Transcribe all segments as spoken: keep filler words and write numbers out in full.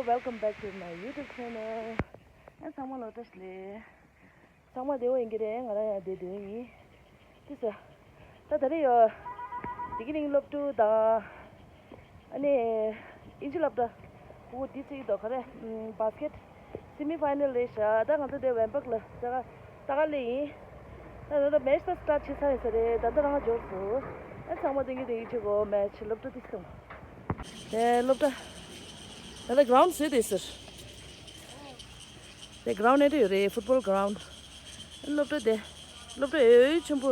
Welcome back to my YouTube channel. ཨ་ཚང་མ་ལོ་བཀྲ་ཤིས་བདེ་ལེགས། ཚང་མ་བདེ་པོ་ཡིན་གྱི་རེད། ང་རང་ཡང་བདེ་བདེ་ཡིན། དེ་ཚོ། ད་ད་རེས་ཡོ། དེ་གི་རིང་སློབ་ཕྲུག་དང་། ཨ་ནི། ཨིན་ཇི་སློབ་གྲྭ། ཕྲུ་གུ་དེ་ཚོ་ཡོད་དོ་ག་རེ། ཨམ། བྷ་སི་ཀེཊ། སེ་མི་ཕའི་ནལ་རེད་ཤག་ད་ང་ཚོ་དེ་ཝེམ་པག་ལ་ད་ག་ད་ག་སླེབས་ཡིན། ད་ད་ལྟ་མེ་ཆི་ད་སི་ཊར་བྱེད་ཚར་ཡིན་ས་རེད། ད་ལྟ་རང་འབྱོར་སོང་། ཨ་ཚང་མ་དེང་གི་དེང་གི་བྱེད་དགོས་མེ་ཆི་སློབ་གྲྭ་དེ་སོང་། དེ་སློབ་གྲྭ། ད་ལྟ་གྷ་རའུན་ཌི་བཟོས་བསྡད་ཟེར། དེ་གྷ་རའུན་ཌི་ཨེ་འདྲ་ཡོད་རེད། ཕུཊ་བོལ་གྷ་རའུན་ཌི། སློབ་གྲྭ་དེ། སློབ་གྲྭ་ཨེ་ཆེན་པོ།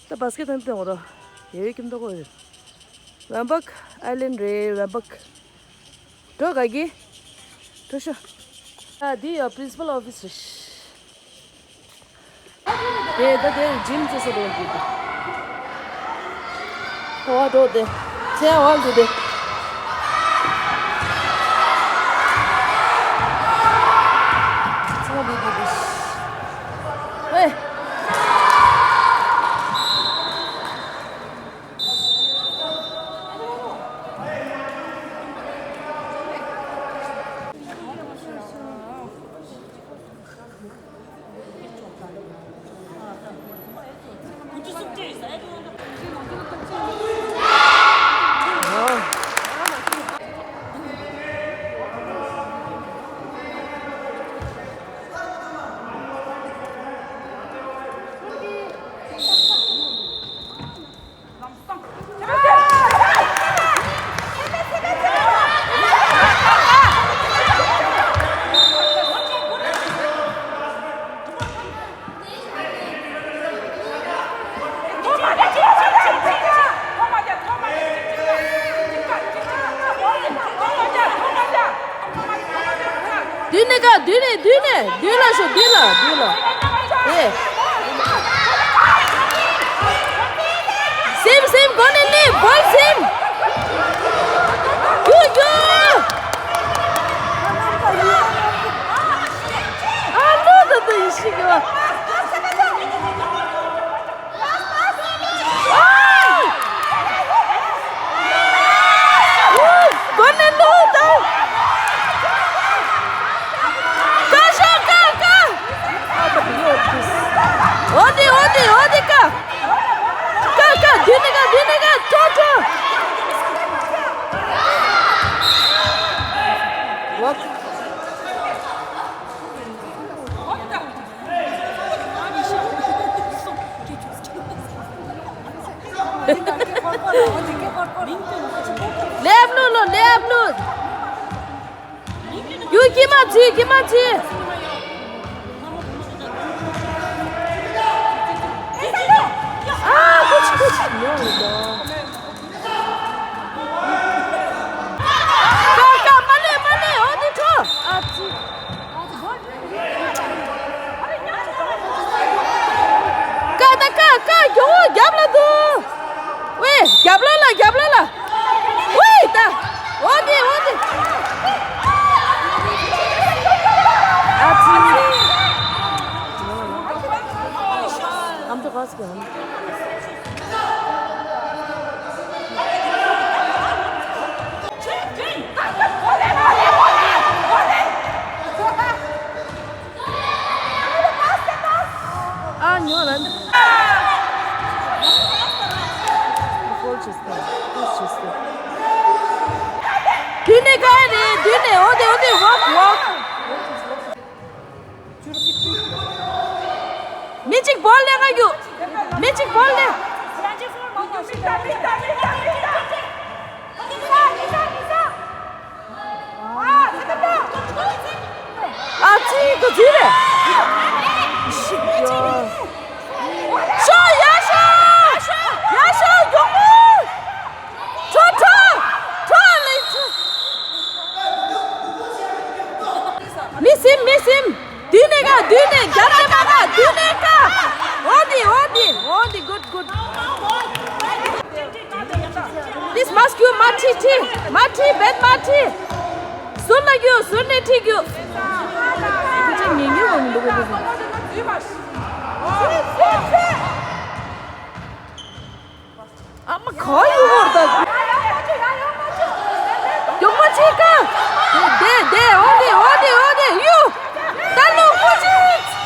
ད་བྷ་སི་ཀེཊ་ཐང་དེ་འོ་ར། ཡོད་ཀྱིན་འདུག་གོ། ཝེམ་པག་ཨའི་ལན་རེད། ཝེམ་པག་འགྲོ་ག་གི། འགྲོ་ཤོག་ཨ་འདི་ཡོད་པི་རིན་སི་པལ་ཨོ་ཕི་སི་རེད། དེ་ད་དེ་ཇིམ་བྱེད་ས་རེད་འདི། འོ་འགྲོ་དེ། ཚེ་འོག་འདུག་དེ། ཚང་མ་འདུག་དེ་དེ། ཝེ། མདུན་ནས་ཀ། མདུན་ནས། མདུན་ནས། མདུན་ལ་ཤོག་མདུན་ལ། མདུན་ལ། ཨེ། སིམ་སིམ། སྒོ་ནས་སླེབས། བོལ་སིམ། རྒྱུགས་རྒྱུགས། ཨ་ནུ་ད་ད་ཡིན་ཤི་གི་བ། འོ་དེ་འོ་དེ་འོ་དེ་ཀ། ཀ་ཀ། དེ་ནས་ཀ། དེ་ནས་ཀ། ཁྲོ་ཁྲོ། ལེབ་ལུ་ལོ། ལེབ་ལུ། ཡུ་ཀི་མ་ཚི། ཀི་མ་ཚི། ཨ་ཀུ་ཆི་ཀུ་ཆི། ཀ་ཀ། མ་ལེ་མ་ལེ། འོ་དེ་ཁྲོ། ཨ་ཙི། ཀ་ད་ཀ་ཀ། མགྱོགས་པོ་རྒྱབ་ལ་འདུག་ཝེ། རྒྱབ་ལ་ལ། རྒྱབ་ལ་ལ། ཝེ་ད། འོ་དེ་འོ་དེ། ཨ་ཙི། ཨམ་ཏོ་ག་སི་གི་ཨམ། ཨ་ཉོ་ལ། ཧོལ་ཅིས་ཏེ། ཧོལ་ཅིས་ཏེ། མདུན་ནས་ག་རེད། མདུན་ནས། འོ་དེ་འོ་དེ། ཝོག་ཝོག་མི་གཅིག་བོལ་ལེན་ག་རྒྱུགས། མི་གཅིག་བོལ་ལེན། ཨ་ཙི་ག་ཙི་རེད། ཤོག་ཡར་ཤོག་ཡར་ཤོག་མགྱོགས་པོ། ཁྲོ་ཁྲོ། ཁྲོ་ལེ་ཁྲོ། མི་སིམ། མི་སིམ། མདུན་ནས་ཀ། མདུན་ནས། རྒྱབ་ནས་མ་ཀ། མདུན་ནས་ཀ། འོ་དེ་འོ་དེ་འོ་དེ། གུཌ་གུཌ། Please མ་ཁྲིད། མ་ཁྲིད། མ་ཁྲིད། བེད་མ་ཁྲིད། ཟུར་ལ་རྒྱུགས། ཟུར་ནས་ཁྲིད་རྒྱུགས། ཨ་མ་ག་ཡོད་ཧོར་ད། ཅི་ཀ། དེ་དེ་འོ་དེ་འོ་དེ་འོ་དེ་ཡུ། ད་ལོ་ཀུ་ཅི་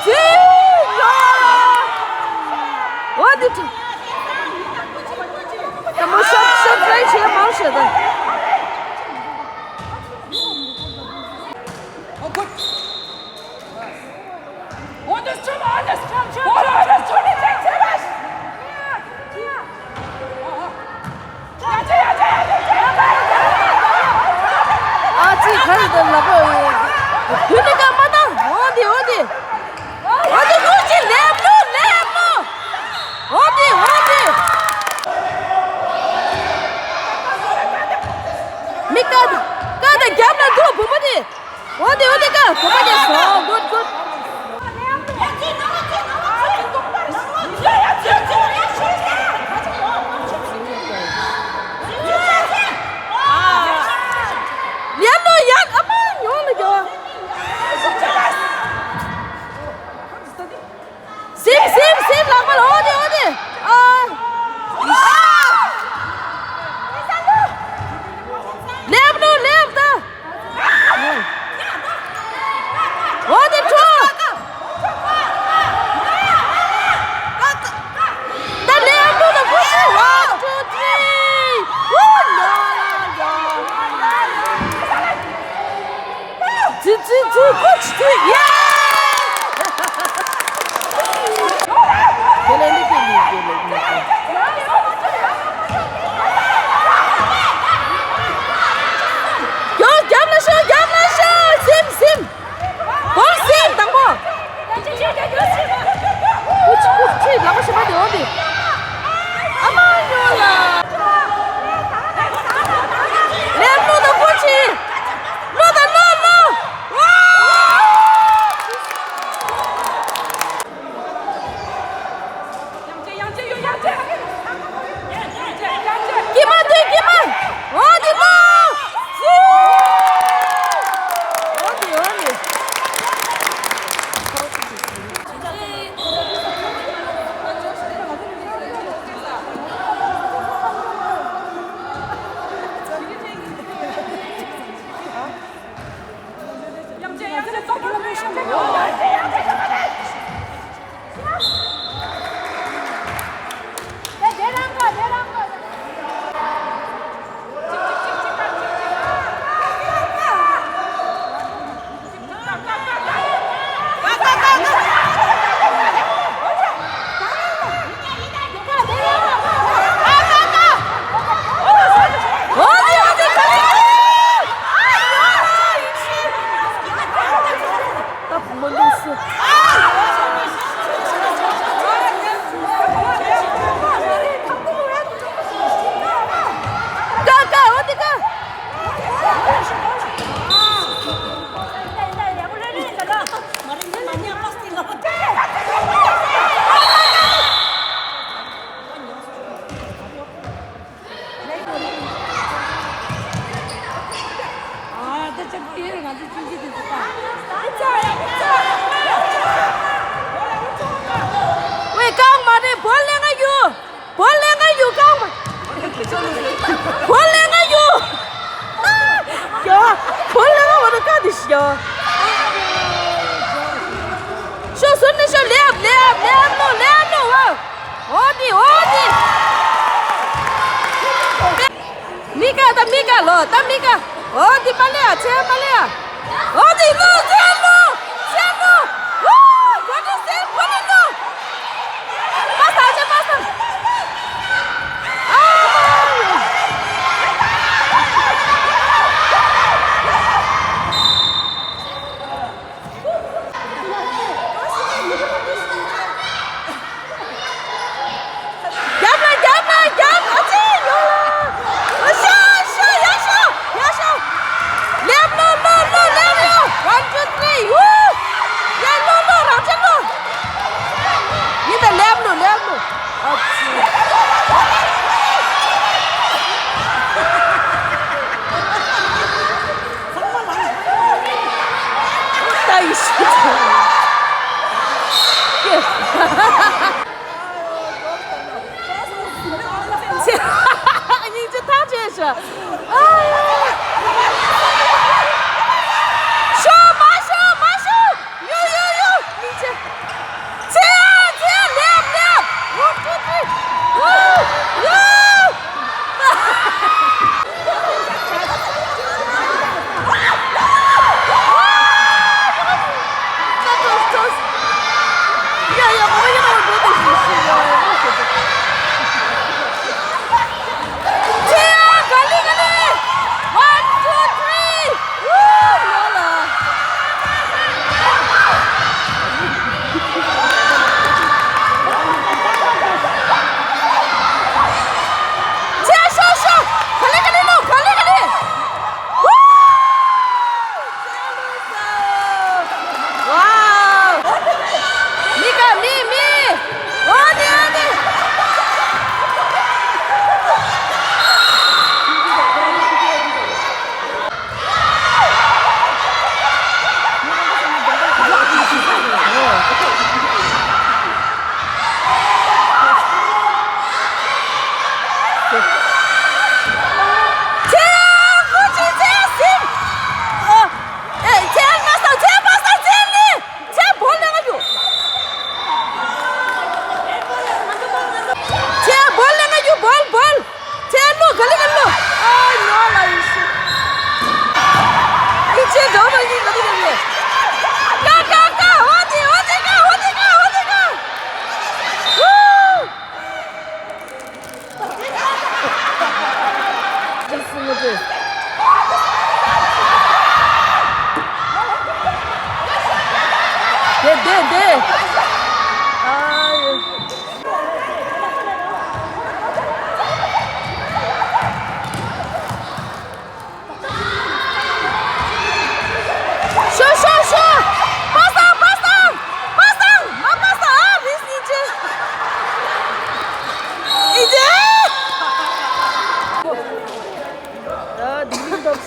ཅི་ཡོ། འོ་དེ་ཅི། ད་མོ་ཤོག་ཤོག་ཕྲེང་ཆེ་མང་ཤེ་ད། ཨ་ཙི་ཁ་རི་དང་ལག་པ་དུ་ནི་ཀ་མ་ཏང་འོ་དེ་འོ་དེ། འོ་དེ་ཀུ་ཅི་ལེབ་ལོ་ལེབ་ལོ། འོ་དེ་འོ་དེ། མི་ཀ་ད་ཀ་ད་རྒྱབ་ལ་འགྲོ་བུ་མོ་དེ། འོ་དེ་འོ་དེ་ཀ་གོ་པ་ནས་སོང་། གུད་གུད། ཡར་ལོ་ཡར། ཨ་མ་ཉོ་ལ་ཉོ། སིམ་སིམ་སིམ་ལག་པ་ལ། འོ་དེ་འོ་དེ། ཨ། ལེབ་ལོ་ལེབ་ད། འོ་དེ་ཁྲོ། ད་ལེབ་ལོ་ད་ཁུ་ཤི། One, two, three. ཨོ་ཡ་ཡ། ཙི་ཙི་ཙི་ཀུ་ཅི་ཙི་ཡ། ཁེ་ལེ་ལི་ཀེ་ལི་ཀེ་ལི་ཀེ། ཡོ་རྒྱབ་ལ་ཤོག་རྒྱབ་ལ་ཤོག་སིམ་སིམ། བོ་སིམ་དང་པོ། ཀུ་ཅི་ཀུ་ཅི་ལག་པ་ཞིག་མ་དེ་འོ་དེ། ཨ་མ་ཡོ་ལ། ལེབ་ལོ་དང་ཀུ་ཅི། ལོ་དང་ལོ་ལོ། ཝ། ཀི་མ་དུས་ཀི་མ། འོ་དེ་ལོ། འོ་དེ་འོ་དེ། ཝེ་རྐང་མ་རེད། བོ་ལེ་ང་ཡོད། བོ་ལེ་ང་ཡོད། རྐང་མ། བོ་ལེ་ང་ཡོད། ཡ། བོ་ལེ་ང་བ་ད་ཀ་དེ་ཤི་ཡ། ཤོ་ཟུར་ནས་ཤོ་ལེབ་ལེབ་ལེབ་ལོ་ལེབ་ལོ། འོ་དེ་འོ་དེ། མི་ཀ་ད་མི་ཀ་ལོ་ད་མི་ཀ། འོ་དེ་མ་ལེ་ཡ་ཆེ་མ་ལེ་ཡ། འོ་དེ་ལོ་ཆེ་ལོ་ཆེ་ལོ། ཝུ། གོ་དེ་སེ་བོ་ལེ་ལོ། པ་ས་ཆེ་པ་ས། ཨ། རྒྱབ་ལ་རྒྱབ་ལ་རྒྱབ། ཨ་ཙི་ཡོ་ལ། ཤོ་ཤོ་ཡ་ཤོ་ཡ་ཤོ། ལེབ་ལོ་ལོ་ལོ་ལེབ་ལོ། One, two,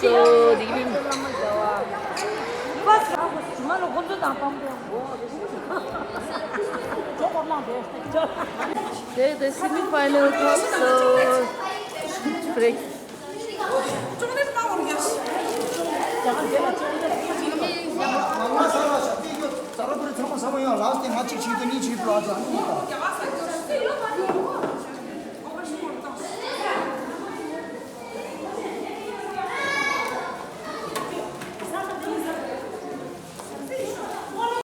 So, the evening. Today, the semi-final comes, so break.